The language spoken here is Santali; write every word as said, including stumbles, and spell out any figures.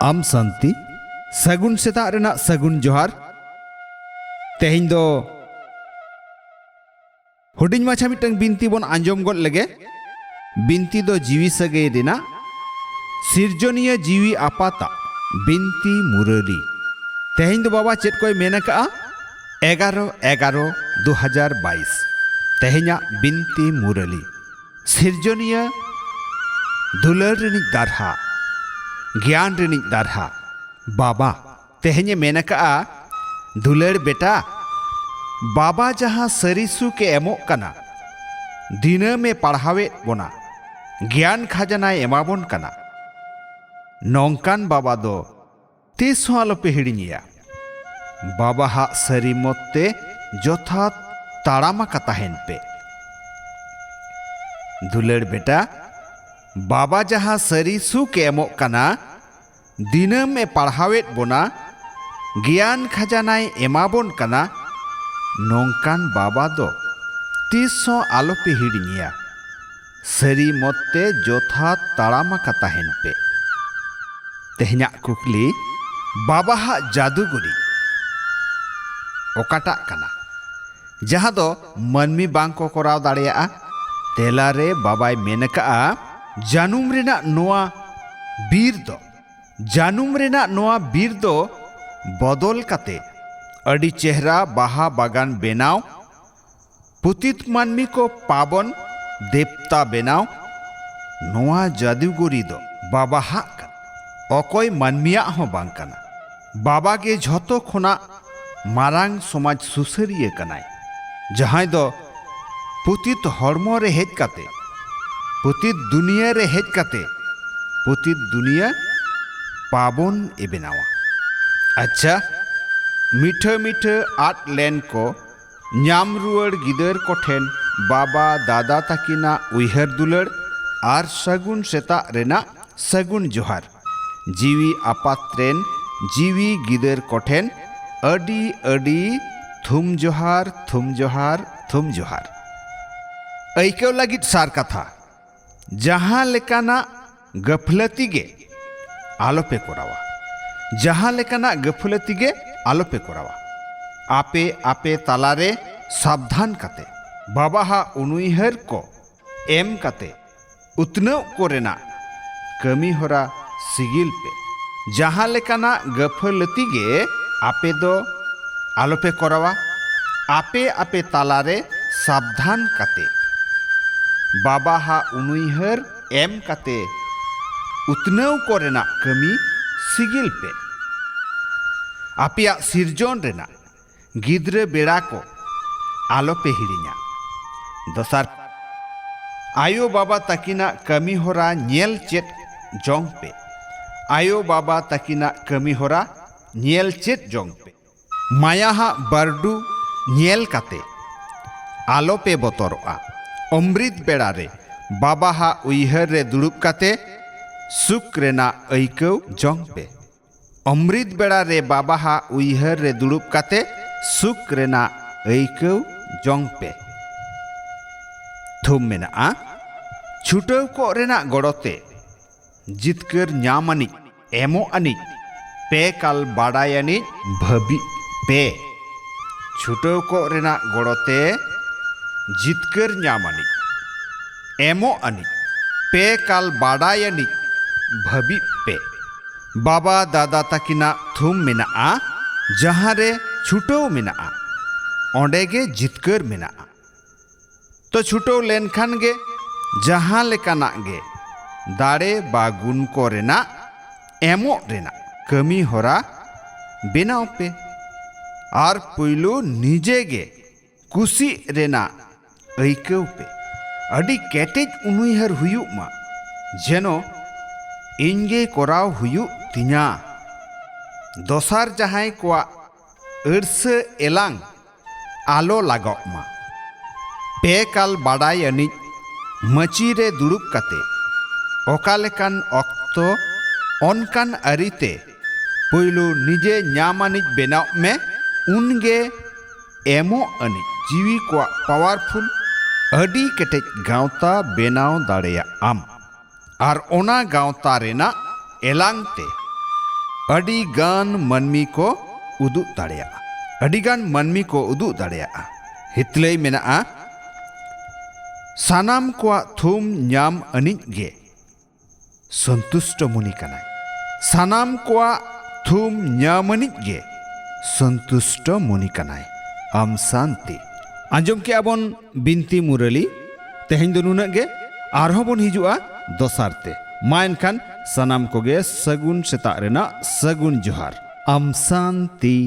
ᱟᱢ ᱥᱟᱱᱛᱤ, ᱥᱟᱹᱜᱩᱱ ᱥᱮᱛᱟᱜ ᱨᱮᱱᱟᱜ ᱥᱟᱹᱜᱩᱱ ᱡᱚᱦᱟᱨ᱾ ᱛᱮᱦᱮᱧ ᱫᱚ ᱦᱩᱰᱤᱧ ᱢᱟᱪᱷᱟ ᱢᱤᱫᱴᱟᱝ ᱵᱤᱱᱛᱤ ᱵᱚᱱ ᱟᱸᱡᱚᱢ ᱜᱚᱫ ᱞᱮᱜᱮ᱾ ᱵᱤᱱᱛᱤ ᱫᱚ ᱡᱤᱣᱤ ᱥᱟᱹᱜᱟᱹᱭ ᱨᱮᱱᱟᱜ, ᱥᱤᱨᱡᱚᱱᱤᱭᱟᱹ ᱡᱤᱣᱤ ᱟᱯᱟᱛᱟᱜ ᱵᱤᱱᱛᱤ ᱢᱩᱨᱟᱹᱞᱤ᱾ ᱛᱮᱦᱮᱧ ᱫᱚ ᱵᱟᱵᱟ ᱪᱮᱫ ᱠᱚᱭ ᱢᱮᱱ ᱟᱠᱟᱜᱼᱟ? ᱮᱜᱟᱨᱚ ᱮᱜᱟᱨᱚ ᱫᱩ ᱦᱟᱡᱟᱨ ᱵᱟᱭᱤᱥ᱾ ᱛᱮᱦᱮᱧᱟᱜ ᱵᱤᱱᱛᱤ ᱢᱩᱨᱟᱹᱞᱤ᱾ ᱥᱤᱨᱡᱚᱱᱤᱭᱟᱹ, ᱫᱩᱞᱟᱹᱲ ᱨᱤᱱᱤᱡ ᱫᱟᱨᱦᱟ, ᱜᱮᱭᱟᱱ ᱨᱤᱱᱤᱡ ᱫᱟᱨᱦᱟ, ᱵᱟᱵᱟ᱾ ᱛᱮᱦᱮᱧᱮ ᱢᱮᱱ ᱟᱠᱟᱜᱼᱟ, ᱫᱩᱞᱟᱹᱲ ᱵᱮᱴᱟ, ᱵᱟᱵᱟ ᱡᱟᱦᱟᱸ ᱥᱟᱹᱨᱤ ᱥᱩᱠ ᱮ ᱮᱢᱚᱜ ᱠᱟᱱᱟ, ᱫᱤᱱᱟᱹᱢ ᱮ ᱯᱟᱲᱦᱟᱣᱮᱫ ᱵᱚᱱᱟ, ᱜᱮᱭᱟᱱ ᱠᱷᱟᱡᱟᱱᱟᱭ ᱮᱢᱟᱵᱚᱱ ᱠᱟᱱᱟ, ᱱᱚᱝᱠᱟᱱ ᱵᱟᱵᱟ ᱫᱚ ᱛᱤᱥ ᱦᱚᱸ ᱟᱞᱚᱯᱮ ᱦᱤᱲᱤᱧᱮᱭᱟ᱾ ᱵᱟᱵᱟᱦᱟᱜ ᱥᱟᱹᱨᱤ ᱢᱚᱛ ᱛᱮ ᱡᱚᱛᱷᱟᱛ ᱛᱟᱲᱟᱢ ᱟᱠᱟ ᱛᱟᱦᱮᱱ ᱯᱮ᱾ ᱫᱩᱞᱟᱹᱲ ᱵᱮᱴᱟ, ᱵᱟᱵᱟ ᱡᱟᱦᱟᱸ ᱥᱟᱹᱨᱤ ᱥᱩᱠ ᱮ ᱮᱢᱚᱜ ᱠᱟᱱᱟ, ᱫᱤᱱᱟᱹᱢ ᱮ ᱯᱟᱲᱦᱟᱣᱮᱫ ᱵᱚᱱᱟ, ᱜᱮᱭᱟᱱ ᱠᱷᱟᱡᱟᱱᱟᱭ ᱮᱢᱟᱵᱚᱱ ᱠᱟᱱᱟ, ᱱᱚᱝᱠᱟᱱ ᱵᱟᱵᱟ ᱫᱚ ᱛᱤᱥ ᱦᱚᱸ ᱟᱞᱚᱯᱮ ᱦᱤᱲᱤᱧᱮᱭᱟ᱾ ᱥᱟᱹᱨᱤ ᱢᱚᱛ ᱛᱮ ᱡᱚᱛᱷᱟᱛ ᱛᱟᱲᱟᱢ ᱟᱠᱟ ᱛᱟᱦᱮᱱ ᱯᱮ᱾ ᱛᱮᱦᱮᱧᱟᱜ ᱠᱩᱠᱞᱤ, ᱵᱟᱵᱟᱦᱟᱜ ᱡᱟᱫᱩᱜᱚᱨᱤ ᱚᱠᱟᱴᱟᱜ ᱠᱟᱱᱟ, ᱡᱟᱦᱟᱸ ᱫᱚ ᱢᱟᱹᱱᱢᱤ ᱵᱟᱝ ᱠᱚ ᱠᱚᱨᱟᱣ ᱫᱟᱲᱮᱭᱟᱜᱼᱟ? ᱛᱮᱞᱟ ᱨᱮ ᱵᱟᱵᱟᱭ ᱢᱮᱱ ᱟᱠᱟᱜᱼᱟ, ᱡᱟᱹᱱᱩᱢ ᱨᱮᱱᱟᱜ ᱱᱚᱣᱟ ᱵᱤᱨ ᱫᱚ, ᱡᱟᱹᱱᱩᱢ ᱨᱮᱱᱟᱜ ᱱᱚᱣᱟ ᱵᱤᱨ ᱫᱚ ᱵᱚᱫᱚᱞ ᱠᱟᱛᱮ ᱟᱹᱰᱤ ᱪᱮᱦᱨᱟ ᱵᱟᱦᱟ ᱵᱟᱜᱟᱱ ᱵᱮᱱᱟᱣ, ᱯᱩᱛᱤᱛ ᱢᱟᱹᱱᱢᱤ ᱠᱚ ᱯᱟᱵᱚᱱ ᱫᱮᱵᱛᱟ ᱵᱮᱱᱟᱣ, ᱱᱚᱣᱟ ᱡᱟᱫᱩᱜᱚᱨᱤ ᱫᱚ ᱵᱟᱵᱟᱦᱟᱜ ᱠᱟᱱᱟ, ᱚᱠᱚᱭ ᱢᱟᱹᱱᱢᱤᱭᱟᱜ ᱦᱚᱸ ᱵᱟᱝ ᱠᱟᱱᱟ᱾ ᱵᱟᱵᱟ ᱜᱮ ᱡᱷᱚᱛᱚ ᱠᱷᱚᱱᱟᱜ ᱢᱟᱨᱟᱝ ᱥᱚᱢᱟᱡᱽ ᱥᱩᱥᱟᱹᱨᱤᱭᱟᱹ ᱠᱟᱱᱟᱭ, ᱡᱟᱦᱟᱸᱭ ᱫᱚ ᱯᱩᱛᱤᱛ ᱦᱚᱲᱢᱚ ᱨᱮ ᱦᱮᱡ ᱠᱟᱛᱮ, ᱯᱩᱛᱤᱛ ᱫᱩᱱᱤᱭᱟᱹ ᱨᱮ ᱦᱮᱡ ᱠᱟᱛᱮ, ᱯᱩᱛᱤᱛ ᱫᱩᱱᱤᱭᱟᱹ ᱯᱟᱵᱚᱱ ᱮ ᱵᱮᱱᱟᱣᱟ᱾ ᱟᱪᱪᱷᱟ, ᱢᱤᱴᱷᱟᱹ ᱢᱤᱴᱷᱟᱹ ᱟᱫ ᱞᱮᱱ ᱠᱚ ᱧᱟᱢ ᱨᱩᱣᱟᱹᱲ ᱜᱤᱫᱟᱹᱨ ᱠᱚᱴᱷᱮᱱ ᱵᱟᱵᱟ ᱫᱟᱫᱟ ᱛᱟᱹᱠᱤᱱᱟᱜ ᱩᱭᱦᱟᱹᱨ ᱫᱩᱞᱟᱹᱲ ᱟᱨ ᱥᱟᱹᱜᱩᱱ ᱥᱮᱛᱟᱜ ᱨᱮᱱᱟᱜ ᱥᱟᱹᱜᱩᱱ ᱡᱚᱦᱟᱨ᱾ ᱡᱤᱣᱤ ᱟᱯᱟᱛ ᱨᱮᱱ ᱡᱤᱣᱤ ᱜᱤᱫᱟᱹᱨ ᱠᱚᱴᱷᱮᱱ ᱟᱹᱰᱤ ᱟᱹᱰᱤ ᱛᱷᱩᱢ ᱡᱚᱦᱟᱨ, ᱛᱷᱩᱢ ᱡᱚᱦᱟᱨ, ᱛᱷᱩᱢ ᱡᱚᱦᱟᱨ᱾ ᱟᱹᱭᱠᱟᱹᱣ ᱞᱟᱹᱜᱤᱫ ᱥᱟᱨ ᱠᱟᱛᱷᱟ, ᱡᱟᱦᱟᱸ ᱞᱮᱠᱟᱱᱟᱜ ᱜᱟᱹᱯᱷᱞᱟᱹᱛᱤ ᱜᱮ ᱟᱞᱚᱯᱮ ᱠᱚᱨᱟᱣᱟ᱾ ᱡᱟᱦᱟᱸ ᱞᱮᱠᱟᱱᱟᱜ ᱜᱟᱹᱯᱷᱞᱟᱹᱛᱤ ᱜᱮ ᱟᱞᱚᱯᱮ ᱠᱚᱨᱟᱣᱟ᱾ ᱟᱯᱮ ᱟᱯᱮ ᱛᱟᱞᱟᱨᱮ ᱥᱟᱵᱫᱷᱟᱱ ᱠᱟᱛᱮ ᱵᱟᱵᱟᱦᱟᱜ ᱩᱱᱩᱭᱦᱟᱹᱨ ᱠᱚ ᱮᱢ ᱠᱟᱛᱮ ᱩᱛᱱᱟᱹᱣ ᱠᱚᱨᱮᱱᱟᱜ ᱠᱟᱹᱢᱤ ᱦᱚᱨᱟ ᱥᱤᱜᱤᱞ ᱯᱮ᱾ ᱡᱟᱦᱟᱸ ᱞᱮᱠᱟᱱᱟᱜ ᱜᱟᱹᱯᱷᱞᱟᱹᱛᱤ ᱜᱮ ᱟᱯᱮ ᱫᱚ ᱟᱞᱚᱯᱮ ᱠᱚᱨᱟᱣᱟ᱾ ᱟᱯᱮ ᱟᱯᱮ ᱛᱟᱞᱟᱨᱮ ᱥᱟᱵᱫᱷᱟᱱ ᱠᱟᱛᱮ ᱵᱟᱵᱟᱦᱟᱜ ᱩᱱᱩᱭᱦᱟᱹᱨ ᱮᱢ ᱠᱟᱛᱮ ᱩᱛᱱᱟᱹᱣ ᱠᱚᱨᱮᱱᱟᱜ ᱠᱟᱹᱢᱤ ᱥᱤᱜᱤᱞ ᱯᱮ᱾ ᱟᱯᱮᱭᱟᱜ ᱥᱤᱨᱡᱚᱱ ᱨᱮᱱᱟᱜ ᱜᱤᱫᱽᱨᱟᱹ ᱵᱮᱲᱟ ᱠᱚ ᱟᱞᱚᱯᱮ ᱦᱤᱲᱤᱧᱟ᱾ ᱫᱚᱥᱟᱨ, ᱟᱭᱳ ᱵᱟᱵᱟ ᱛᱟᱹᱠᱤᱱᱟᱜ ᱠᱟᱹᱢᱤ ᱦᱚᱨᱟ ᱧᱮᱞ ᱪᱮᱫ ᱡᱚᱝ ᱯᱮ᱾ ᱟᱭᱳ ᱵᱟᱵᱟ ᱛᱟᱹᱠᱤᱱᱟᱜ ᱠᱟᱹᱢᱤ ᱦᱚᱨᱟ ᱧᱮᱞ ᱪᱮᱫ ᱡᱚᱝ ᱯᱮ᱾ ᱢᱟᱭᱟᱦᱟᱜ ᱵᱟᱹᱨᱰᱩ ᱧᱮᱞ ᱠᱟᱛᱮ ᱟᱞᱚᱯᱮ ᱵᱚᱛᱚᱨᱚᱜᱼᱟ᱾ ᱚᱢᱨᱤᱛ ᱵᱮᱲᱟ ᱨᱮ ᱵᱟᱵᱟᱦᱟᱜ ᱩᱭᱦᱟᱹᱨ ᱨᱮ ᱫᱩᱲᱩᱵ ᱠᱟᱛᱮ ᱥᱩᱠ ᱨᱮᱱᱟᱜ ᱟᱹᱭᱠᱟᱹᱣ ᱡᱚᱝ ᱯᱮ᱾ ᱚᱢᱨᱤᱛ ᱵᱮᱲᱟ ᱨᱮ ᱵᱟᱵᱟᱦᱟᱜ ᱩᱭᱦᱟᱹᱨ ᱨᱮ ᱫᱩᱲᱩᱵ ᱠᱟᱛᱮ ᱥᱩᱠ ᱨᱮᱱᱟᱜ ᱟᱹᱭᱠᱟᱹᱣ ᱡᱚᱝ ᱯᱮ᱾ ᱛᱷᱩᱢ ᱢᱮᱱᱟᱜᱼᱟ, ᱪᱷᱩᱴᱟᱹᱣ ᱠᱚᱜ ᱨᱮᱱᱟᱜ ᱜᱚᱲᱚ ᱛᱮ ᱡᱤᱛᱠᱟᱹᱨ ᱧᱟᱢ ᱟᱹᱱᱤᱡ, ᱮᱢᱚᱜ ᱟᱹᱱᱤᱡ, ᱯᱮ ᱠᱟᱞ ᱵᱟᱰᱟᱭ ᱟᱹᱱᱤᱡ ᱵᱷᱟᱹᱵᱤᱜ ᱯᱮ᱾ ᱪᱷᱩᱴᱟᱹᱣ ᱠᱚᱜ ᱨᱮᱱᱟᱜ ᱜᱚᱲᱚ ᱛᱮ ᱡᱤᱛᱠᱟᱹᱨ ᱧᱟᱢ ᱟᱹᱱᱤᱡ, ᱮᱢᱚᱜ ᱟᱹᱱᱤᱡ, ᱯᱮ ᱠᱟᱞ ᱵᱟᱰᱟᱭ ᱟᱹᱱᱤᱡ ᱵᱷᱟᱹᱵᱤᱜ ᱯᱮ᱾ ᱵᱟᱵᱟ ᱫᱟᱫᱟ ᱛᱟᱹᱠᱤᱱᱟᱜ ᱛᱷᱩᱢ ᱢᱮᱱᱟᱜᱼᱟ, ᱡᱟᱦᱟᱸ ᱨᱮ ᱪᱷᱩᱴᱟᱹᱣ ᱢᱮᱱᱟᱜᱼᱟ, ᱚᱸᱰᱮ ᱜᱮ ᱡᱤᱛᱠᱟᱹᱨ ᱢᱮᱱᱟᱜᱼᱟ᱾ ᱛᱚ ᱪᱷᱩᱴᱟᱹᱣ ᱞᱮᱱᱠᱷᱟᱱ ᱜᱮ ᱡᱟᱦᱟᱸ ᱞᱮᱠᱟᱱᱟᱜ ᱜᱮ ᱫᱟᱲᱮ ᱵᱟ ᱜᱩᱱ ᱠᱚ ᱨᱮᱱᱟᱜ ᱮᱢᱚᱜ ᱨᱮᱱᱟᱜ ᱠᱟᱹᱢᱤ ᱦᱚᱨᱟ ᱵᱮᱱᱟᱣ ᱯᱮ᱾ ᱟᱨ ᱯᱩᱭᱞᱩ ᱱᱤᱡᱮ ᱜᱮ ᱠᱩᱥᱤᱜ ᱨᱮᱱᱟᱜ ᱟᱹᱭᱠᱟᱹᱣ ᱯᱮ᱾ ᱟᱹᱰᱤ ᱠᱮᱴᱮᱡ ᱩᱱᱩᱭᱦᱟᱹᱨ ᱦᱩᱭᱩᱜ ᱢᱟ, ᱡᱮᱱᱚ ᱤᱧ ᱜᱮ ᱠᱚᱨᱟᱣ ᱦᱩᱭᱩᱜ ᱛᱤᱧᱟ᱾ ᱫᱚᱥᱟᱨ ᱡᱟᱦᱟᱸᱭ ᱠᱚᱣᱟᱜ ᱟᱹᱲᱥᱟᱹ ᱮᱞᱟᱝ ᱟᱞᱚ ᱞᱟᱜᱟᱜ ᱢᱟ᱾ ᱯᱮ ᱠᱟᱞ ᱵᱟᱰᱟᱭ ᱟᱹᱱᱤᱡ ᱢᱟᱹᱪᱤ ᱨᱮ ᱫᱩᱲᱩᱵ ᱠᱟᱛᱮ ᱚᱠᱟ ᱞᱮᱠᱟᱱ ᱚᱠᱛᱚ ᱚᱱᱠᱟᱱ ᱟᱹᱨᱤᱛᱮ ᱯᱩᱭᱞᱩ ᱱᱤᱡᱮ ᱧᱟᱢ ᱟᱹᱱᱤᱡ ᱵᱮᱱᱟᱣ ᱢᱮ, ᱩᱱᱜᱮ ᱮᱢᱚᱜ ᱟᱹᱱᱤᱡ ᱡᱤᱣᱤ ᱠᱚᱣᱟᱜ ᱯᱟᱣᱟᱨᱯᱷᱩᱞ ᱟᱹᱰᱤ ᱠᱮᱴᱮᱡ ᱜᱟᱶᱛᱟ ᱵᱮᱱᱟᱣ ᱫᱟᱲᱮᱭᱟᱜ ᱟᱢ᱾ ᱟᱨ ᱚᱱᱟ ᱜᱟᱶᱛᱟ ᱨᱮᱱᱟᱜ ᱮᱞᱟᱝ ᱛᱮ ᱟᱹᱰᱤ ᱜᱟᱱ ᱢᱟᱹᱱᱢᱤ ᱠᱚ ᱩᱫᱩᱜ ᱫᱟᱲᱮᱭᱟᱜᱼᱟ᱾ ᱟᱹᱰᱤ ᱜᱟᱱ ᱢᱟᱹᱱᱢᱤ ᱠᱚ ᱩᱫᱩᱜ ᱫᱟᱲᱮᱭᱟᱜᱼᱟ᱾ ᱦᱤᱛᱞᱟᱹᱭ ᱢᱮᱱᱟᱜᱼᱟ, ᱥᱟᱱᱟᱢ ᱠᱚᱣᱟᱜ ᱛᱷᱩᱢ ᱧᱟᱢ ᱟᱹᱱᱤᱡ ᱜᱮ ᱥᱚᱱᱛᱩᱥᱴᱚ ᱢᱩᱱᱤ ᱠᱟᱱᱟᱭ᱾ ᱥᱟᱱᱟᱢ ᱠᱚᱣᱟᱜ ᱛᱷᱩᱢ ᱧᱟᱢ ᱟᱹᱱᱤᱡ ᱜᱮ ᱥᱚᱱᱛᱩᱥᱴᱚ ᱢᱩᱱᱤ ᱠᱟᱱᱟᱭ᱾ ᱟᱢ ᱥᱟᱱᱛᱤ᱾ ᱟᱸᱡᱚᱢ ᱠᱮᱜᱼᱟ ᱵᱚᱱ ᱵᱤᱱᱛᱤ ᱢᱩᱨᱟᱹᱞᱤ᱾ ᱛᱮᱦᱮᱧ ᱫᱚ ᱱᱩᱱᱟᱹᱜ ᱜᱮ, ᱟᱨᱦᱚᱸ ᱵᱚᱱ ᱦᱤᱡᱩᱜᱼᱟ ᱫᱚᱥᱟᱨ ᱛᱮ᱾ ᱢᱟ ᱮᱱᱠᱷᱟᱱ ᱥᱟᱱᱟᱢ ᱠᱚᱜᱮ ᱥᱟᱹᱜᱩᱱ ᱥᱮᱛᱟᱜ ᱨᱮᱱᱟᱜ ᱥᱟᱹᱜᱩᱱ ᱡᱚᱦᱟᱨ᱾ ᱟᱢ ᱥᱟᱱᱛᱤ᱾